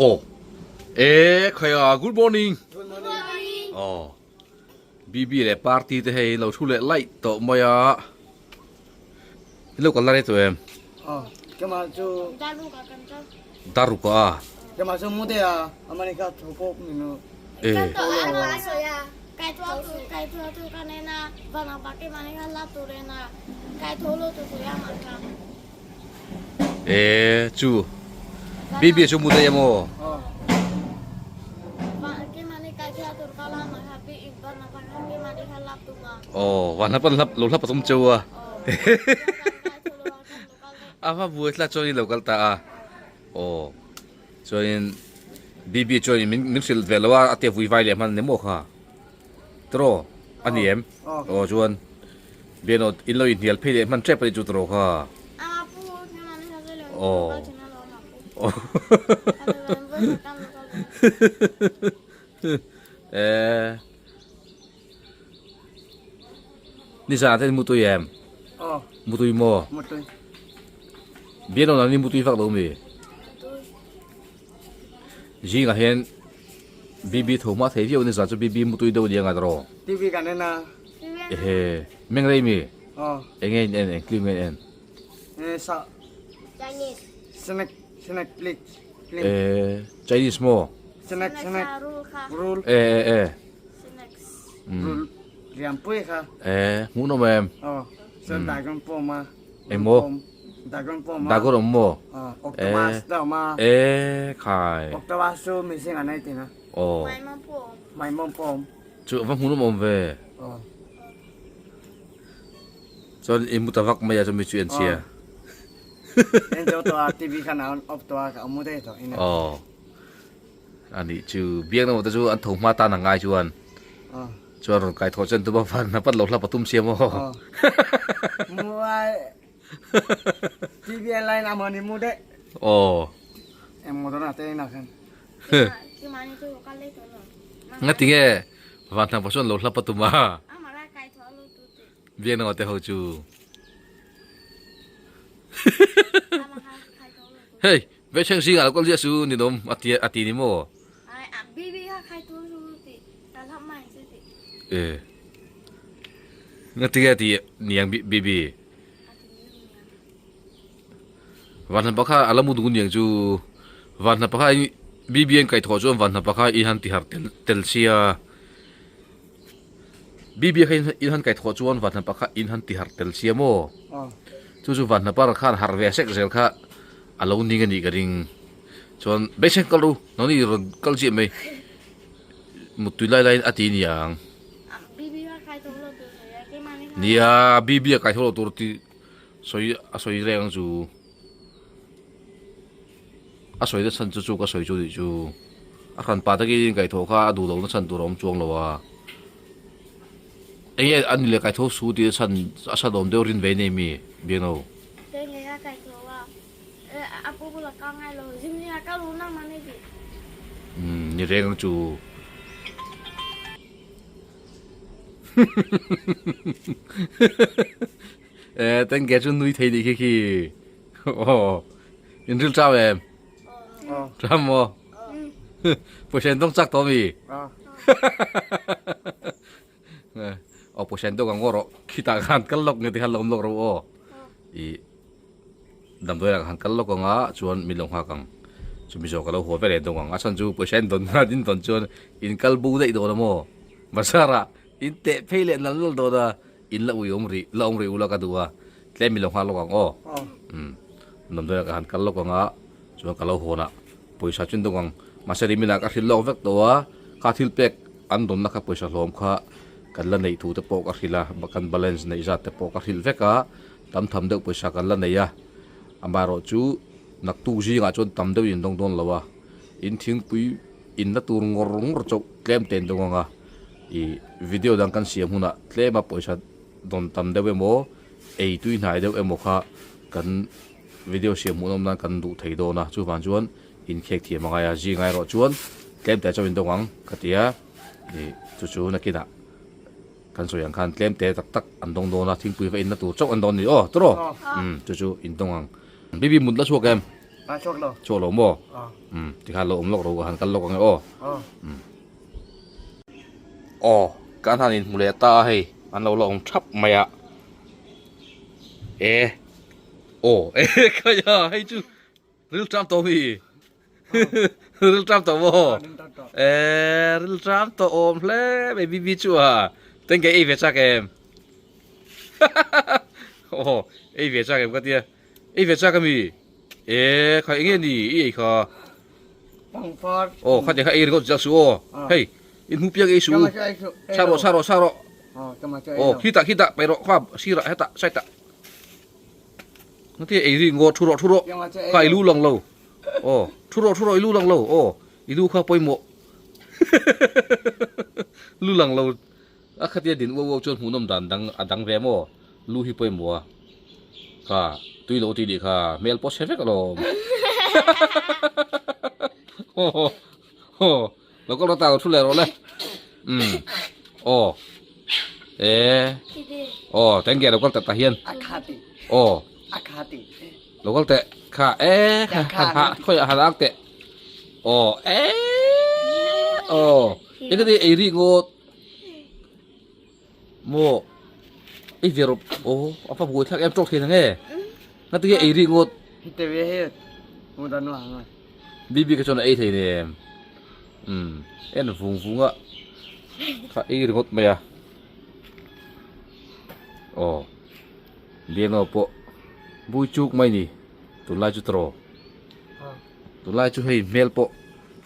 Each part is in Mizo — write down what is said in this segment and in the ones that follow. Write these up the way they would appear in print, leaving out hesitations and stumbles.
Aw e khaia good morning. Good morning. Aw BB leh party te hei lo thu leh laih tawh mai a. Ilo kal la rei tawh em? Aw kema chu Daruka a. Kema chu mu dei a amani kha thu pawh minu. E. E chu BB chu mu dei emaw? Aw van hlap hlap lo hlap a tum cheu a. A va buai tlat chuan in lo kal ta a. Aw chuanin BB chuanin min min hrilh ve lo a a tia vui vai leh hman ni maw kha. Tiraw a ni em? Aw chuan Bianawt in lo inhnial phei leh hman tep a ni chu tiraw kha. Aw. Eh. Nizan te mutui em? Aw. Mutui maw? Mutui. Bianawt an ni mutui vak lo mi? Zingah hian BB tho hma thei viau nizan chu BB mutui deuh nia ngat rawh. TV kan en a. Ehe meng rei mi? Aw. Enge in en eng film nge in en? Eh sa. Chinese. Snack snack please. Eh Chinese maw? Snack snack rul. Eh eh eh. Rul lianpui kha. Eh hmuhnawm em? Aw. Chuan dragon pawm a. Engmaw? Dragon pawm a. Dragon awm maw? Aw octopus te awm a. Eh khai. Octopus chu mihring an ei thin a. Aw. Maimawm pawh awm. Chu va hmuhnawm awm ve. Aw. Chuan i mu ta vak mai a chu mi chu en chhia. En zo tawh a TV khan a on off tawh a ka mu daih tawh ina. Aw. Anih chu biak na te chu an tho hma tan ang ngai chuan. Aw. Chuan rawn kai thawh chuan tuma van a pat lo hlap a tum sia maw. Aw. Mu a TV en lai na mani mu daih. Aw. Eng motor a te ina khan. Ngati nge van thang pawh chuan lo hlap a tum a. Biak na te ho chu. Hei, ve chheng zingah lo kal ziah su ni nawm a ti a ti ni maw? E. Ngati nge ti niang BB. Van hnapa kha a la mu dun niang chu van hnapa kha BB an kaih thawh chuan van hnapa kha i han ti harh tel tel sia. BB kha in han kaih thawh chuan van hnapa kha in han ti harh tel sia maw? Chu chu van hnapa khan harh ve sek zel kha a lo ning a nih ka ring. Chuan beiseng kal ru nangni rawn kal chiah mai muttui lai laiin a ti niang. Nia BB a kaih tho lo tur tih sawi a sawi reng ang chu. A sawi na chhan chu chu ka sawi chu nih chu. A hran pa takin kaihthawh kha a duh lohna chhan tur a awm chuang lo a. Eng nge a ni leh kaitho su tih a chhan a chhan awm deuh rin ve nei mi Biakno? Umm ni reng ang chu. Eh tengge chu nui thei nih khi khi. Aw in ril chau em? Chau maw? Pawisa in dawng chak tawh mi? Aw pawisa in dawng ang aw rawh khitah khan kal lawk nge tikhan la awm lawk rawh u aw. I damdawi ah khan kal lawk ang a chuan min lo nghak ang. Chumi zawh ka lo haw ve leh dawng ang. A chhan chu pawisa in dawn khan in dawn chuan in kal bo daih dawn a maw? Bazar ah in teh phei leh nal nal dawn a. In la ui awm rih, la awm rih ula ka duh a, tlem i lo nghak lawk ang aw. Umm, damdawi ah ka han kal lawk ang a, chuan ka lo hawn a, pawisa chu in dawng ang. Mahse Rimina ka hrilh lawk vek tawh a, kha thil pek an dawnna kha pawisa hlawm kha kan la neih thu te pawh ka hrilh a, kan balance neih zat te pawh ka hrilh vek a, tam tham deuh pawisa kan la nei a, amaherawh chu naktuk zingah chuan tam deuhin in dawng dawn lo a, in thingpui inna tur ngawr ngawr chauh tlem te in dawng ang a. I video dang kan siam hunah tlema pawisa dawn tam deuh emaw ei tui hnai deuh emaw kha kan video siam hmuh nawm nan kan duh thei dawn a, chuvang chuan inkhek thiam a ngai a, zing erawh chuan tlem te chauh in dawng ang ka ti a, ih chu chu nakinah kan sawi ang khan tlem te tak tak an dawng dawn a, thingpui va inna tur chauh an dawn a ni aw tawrh aw, umm chu chu in dawng ang. Bibi mut la chhuak em? A chhuak lo. Chhuak lo maw? Um tikhan lo awm lawk ro ka han kal lawk ang e aw. Um. Aw kan han inhmu leh ta a hei an lo la awm thap mai a. E aw e khaia hei chu ril tram tawh mi ril tram tawh maw? E ril tram tawh awm hle mai bibi chu a tengke ei ve chak em? Aw ei ve chak em ka tia. Ei ve chak ami? E kha enge ni i ei kha? Pangpar. Aw kha te kha ei ringawt chiah suh aw. Hei in hmu piak ei suh u. Sa rawh sa rawh sa rawh. Aw khitah khitah paih rawh kha sirah hetah side ah. Engtin ei ri ngaw thu rawh thu rawh kha i lu lang lo. Aw thu rawh thu rawh i lu lang lo aw i lu kha pawimawh. Lu lang lo A khatia din uau uau chuan hmuhnawm dan dang a dang ve maw? Lu hi pawimawh a. Kha, tui lo tih nih kha, hmel pawh chhe vek alawm. Haw haw, lo kal rawh ta, lo thu leh rawh le. Umm, aw, e, aw, teng ge lo kal teh tah hian. Aw, lo kal teh, kha, e, kha, han ha, khawiah han ak teh. Aw, e, aw, engati ei rik ngawt. Maw ei ve rawh aw a va buai thlak em tawk thei nange ngati nge ei ri ngawt Hite ve he mu dan wa nga Bibi ka chuan a ei thei nem um en vung vung a kha ei ringawt mai a aw biangno pawh bui chuk mai ni tunlai chu tawh tunlai chu hei hmel pawh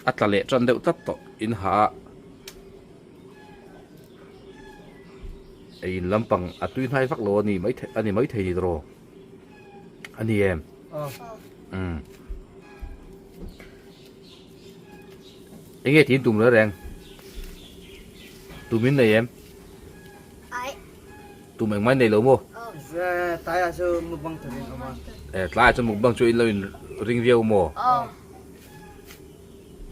a tla leh tan deuh tlat tawh in ha a. Ei in lampang a tui hnai vak lo a ni mai thei a ni mai thei ni tawh a ni em umm enge tiin tum reng reng tum in nei em tum engmah in nei lo maw tlaiah chu mukbang turin awm a e tlaiah chu mukbang chu in lo in ring viau maw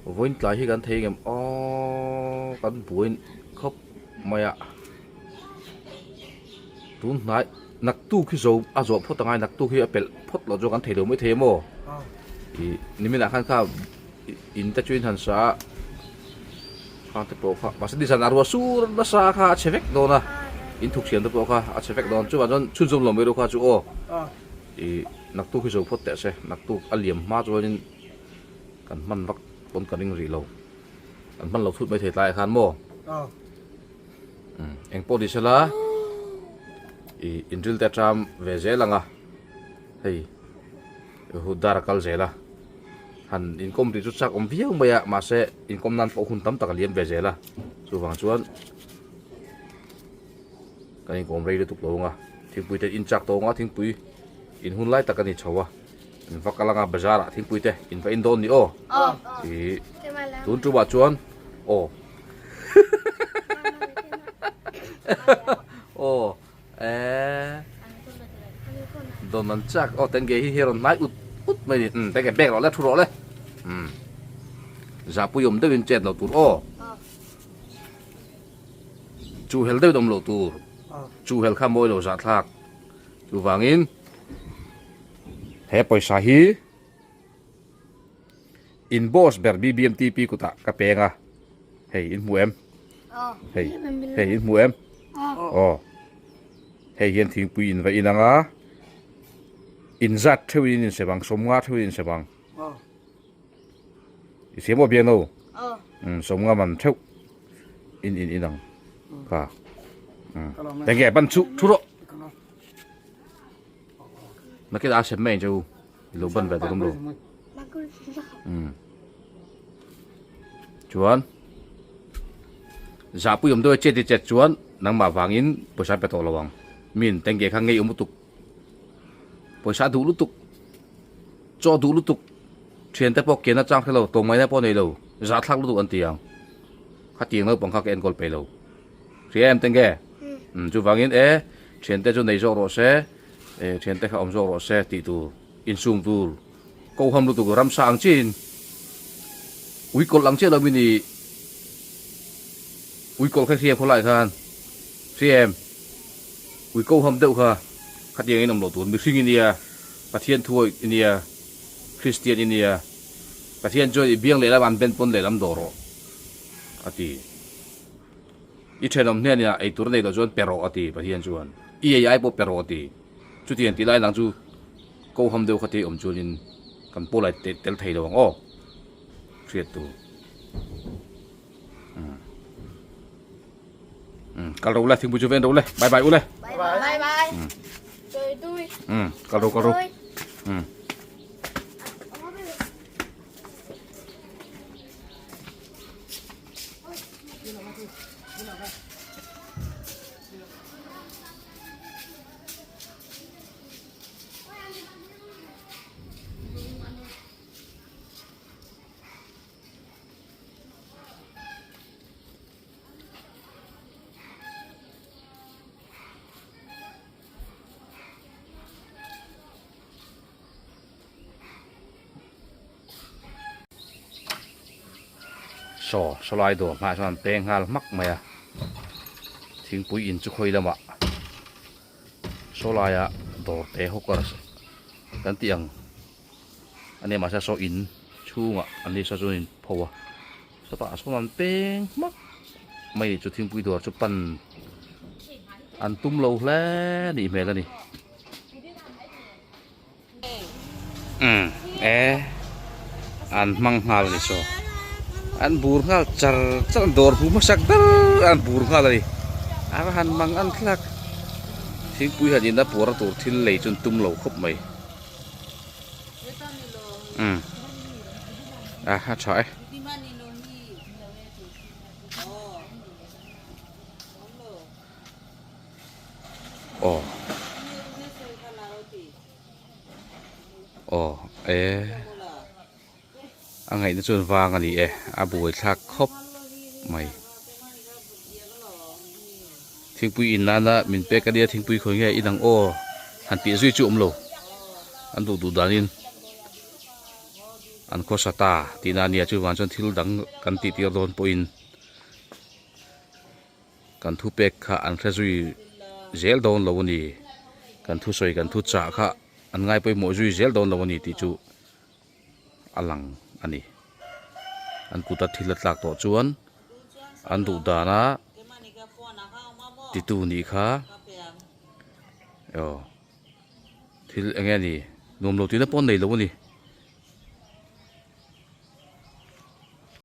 Vawiin tlai hi kan thei ngem aww kan buai khawp mai a tun hnai naktuk hi zo a zawh phawt angai naktuk hi a pelh phawt loh chu kan thei lo mai thei maw ih nimin ah khan kha in te chu in han sa a khang te pawh kha mahse nizan a ruah sur nasa kha a chhe vek dawn a in thuk siam te pawh kha a chhe vek dawn chuvang chuan chhunzawm lo mai ru kha chu aw ih naktuk hi zo phawt teh se naktuk a liam hma chuanin. Kan hman vak pawn ka ring rih lo. Kan hman lo thut mai thei tlaiah khan maw? Umm eng pawh ni sela ih inril te a ṭam ve zel ang a, hei hu dar a kal zel a, han inkawm tih chu chak awm viau mai a mahse inkawm nan pawh hun tam tak a liam ve zel a, chuvang chuan kan inkawm rei lutuk lo ang a, thingpui te in chak tawh ang a thingpui in hun lai tak a ni chho a. In va kal anga bazar ah thingpui te in va in dawn ni aw ih tun tum ah chuan aw aw eh dawn an chak aw tenge hi hi rawn hnai ut ut mai ni um tenge bag rawh le thu rawh le um zahpui awm deuhin chet lo tur aw chu hel deuhin awm lo tur chu hel kha mawi lo zahthlak chuvangin. He pawisa hi in boss ber BBMTP kutah ka peng a, hei in hmu em? Hei, hei in hmu em? Aw, hei hian thingpui in va in ang a, in zat theuhin in insem ang, sawmnga theuhin in insem ang. I siam aw biang no? Umm, sawmnga man theuh in in in ang kha. Umm, enge ban chu thu rawh. Nakin a sem mai ang che u i lo ban ve tur awm lo umm chuan zahpui awm deuh a chet i chet chuan nangmah vangin pawisa pe tawh lo ang min tengge kha ngei awm lutuk pawisa duh lutuk chaw duh lutuk thiante pawh kian a chang hrelo tawng mai na pawh nei lo zahthlak lutuk an ti ang khatiang naupang kha ka enkawl peih lo hria em tengge umm chuvangin e Thiante chu nei zawk rawh se, eh thiante kha awm zawk rawh se tih tur, insum tur, koham lutuk ramsa ang chiin ui kawlh ang chiah lo mi ni, ui kawlh kha hria khawlai khan hria em, ui koham deuh kha khatiang in awm loh tur, mihring i nia, Pathian thuawih i nia, Kristian i nia. Pathian chuan i biang lehlam an ben pawn lehlam dawh rawh a ti. I thenawm hnenah ei tur a nei loh chuan pe rawh a ti Pathian chuan. I ei ai pawh pe rawh a ti. Chutiang tih lai lang chu ko ham deuh kha te awm chuanin kan pawlai tel thei lo ang aw. Hriat tur. Kal ro le thingpui chu ven ro le. Bye bye u le. Bye bye. Bye. Tui tui. Kal ro kal ro. Saw sawlai dawr hmaah chuan an peng nghal hmak mai a thingpui in chu khawi lamah sawlaia dawr te hawker kan tih ang a nia mahse saw in chhungah an ni saw chuan in pho a chutah sawn an peng hmak mai chu thingpui dawr chu pan an tum lo hle nih hmel a ni umm e an hmang nghal a ni saw an bur nghal char char an dawr hmu hmasak ber an bur nghal a ni a va han mang an thlak thingpui han in a puar a tur thil lei chu an tum lo khawp mai. Umm a a tha e. Aw aw e a ngaihna chuan vang a ni e a buai thlak khawp mai thingpui in nana min pek a nia thingpui khawi nge in ang aw han tih zui chu awm lo an duh duh danin an khawsa ta tihna a nia chuvang chuan thil dang kan tih tir dawn pawhin Kan thu pek kha an hre zui zel dawn lo a ni, kan thusawi kan thu chah kha an ngai pawimawh zui zel dawn lo a ni tih chu a lang a ni. An kuta thil a tlak tawh chuan an duh dana titu nih kha aw thil eng nge ni nuam lo tihna pawh an nei lo a ni.